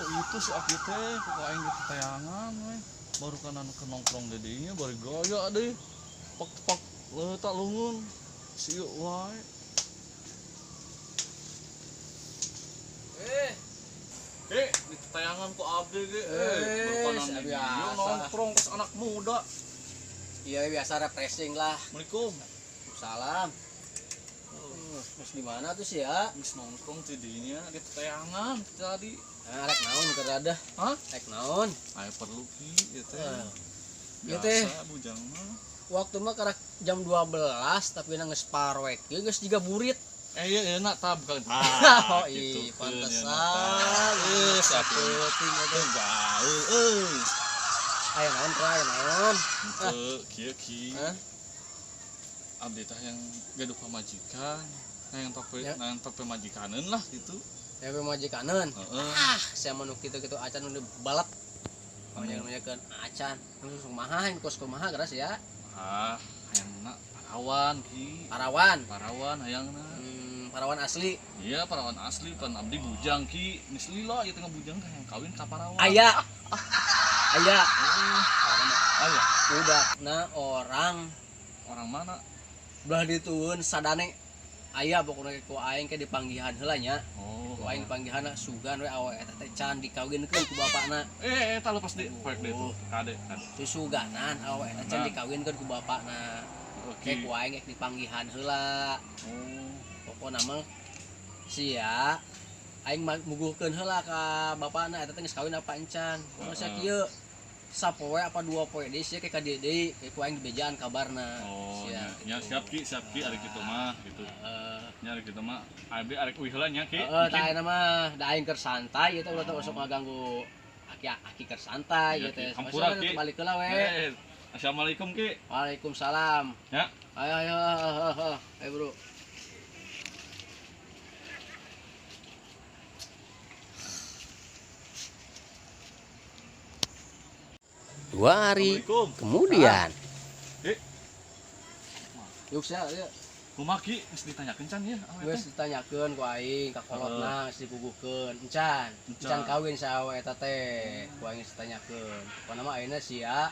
Itu si Aki teh ku aing ge tayangan we. Baru kanan ke nongkrong dedinya bari gaya deh. Pak-pak letak lungun. Si ieu wae. Di tayangan ku abdi ge. Baru kanan di dieu nongkrong pas anak muda. Iya biasa refreshing lah. Assalamualaikum. Salam. Terus di mana tuh sih ya? Geus nongkrong tidinya di tayangan tadi. Nah, rek naon keur ada? Hah? Rek naon? Aya perlu ki ieu teh. Ieu teh bujang mah. Waktu mah karak jam 12 tapi na geus parwek. Ieu geus jiga burit. Iya iya nak tab kan. Oh iya, pantesan. Satu penting itu gaul euy. Aya naon teh aya naon? Henteu kieu ki. Hah? Abdi teh yang gaduh pamajikan, hayang tope Ya. hayang tope majikaneun lah gitu. Ya pamajikaneun. Heeh. Ah, saya mah nu kitu-kitu acan nu balet. Banyak-banyakeun acan. Langsung kumaha kos kumaha geras ya. Ah, hayangna parawan ki. Parawan. Parawan hayangna. Parawan asli. Iya, parawan asli pan abdi bujang ki. Geus lila ieu teh bujang teh hayang kawin ka parawan. Aya. Aya. Aya. Udah nah orang Orang mana? Belah ditueun sadane. Aya pokona ku aing ke dipanggihan heula nya. Oh, Ku aing dipanggihan sugan we awe eta teh can dikawinkeun ku bapakna. Eta lepas di poek deui tuh. Kade, kade. Susuganan awe eta can dikawinkeun ku bapakna. Oke. Kayak ku aing ek dipanggihan heula. Oh. Pokona mah sia aing muguhkeun heula ka bapakna eta teh geus kawin apa encan. Pokona sia kieu sapoe apa dua poe deui sia ke ka dieu deui, ke ku aing dibejaan kabarna. Oh, Sia, nya gitu. siap ki, siap ki ari kitu mah gitu. Nya ari kitu mah abdi arek uih heula nya ki. Heeh, tah ayeuna mah da aing keur santai ieu teh ulah teh osok ngaganggu aki-aki keur santai Iya, ieu teh. Ki. Hampura, Ki. Balik heula we. Assalamualaikum ki. Waalaikumsalam. Ya. Ayo ayo ayo, ayo bro. Dua hari kemudian. Yuk sia, ieu. Kumaha ki geus ditanyakeun can ieu awe teh? Geus ditanyakeun ku aing ka kolotna geus diguguhkeun. Encan, encan kawin sa awe eta teh. Ku aing geus ditanyakeun. Pokona mah ayeuna sia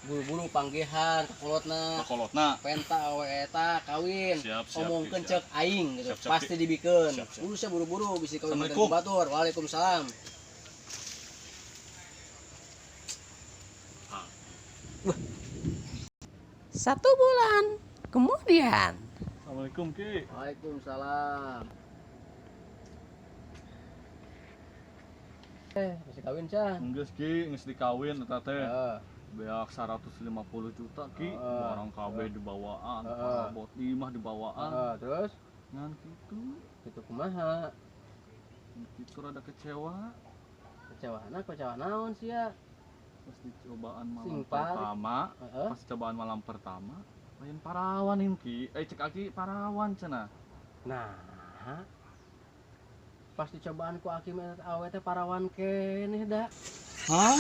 buru-buru panggihan ka kolotna. Ka kolotna. Penta awe eta kawin. Siap, siap, Omongkeun siap. ceuk aing gitu. Siap, siap, Pasti Ki. dibikeun. Siap, siap. Buru sia buru-buru bisi kawin Assalamualaikum. ku batur. Waalaikumsalam. Satu bulan kemudian. Assalamualaikum ki. Waalaikumsalam. Masih kawin can? Geus ki, geus dikawin eta teh. Heeh. Beak 150 juta ki, barang kabeh dibawaan, parabot imah dibawaan. Terus Ngan kitu. Kitu kumaha? Kitu rada kecewa. Kecewa kecewa naon sia? Pas dicobaan malam Sing pari. pertama, pas cobaan malam pertama, lain parawan ini ki. Cek aki parawan cenah. Nah, pas dicobaan ku aki mah awe teh parawan keneh da. Hah?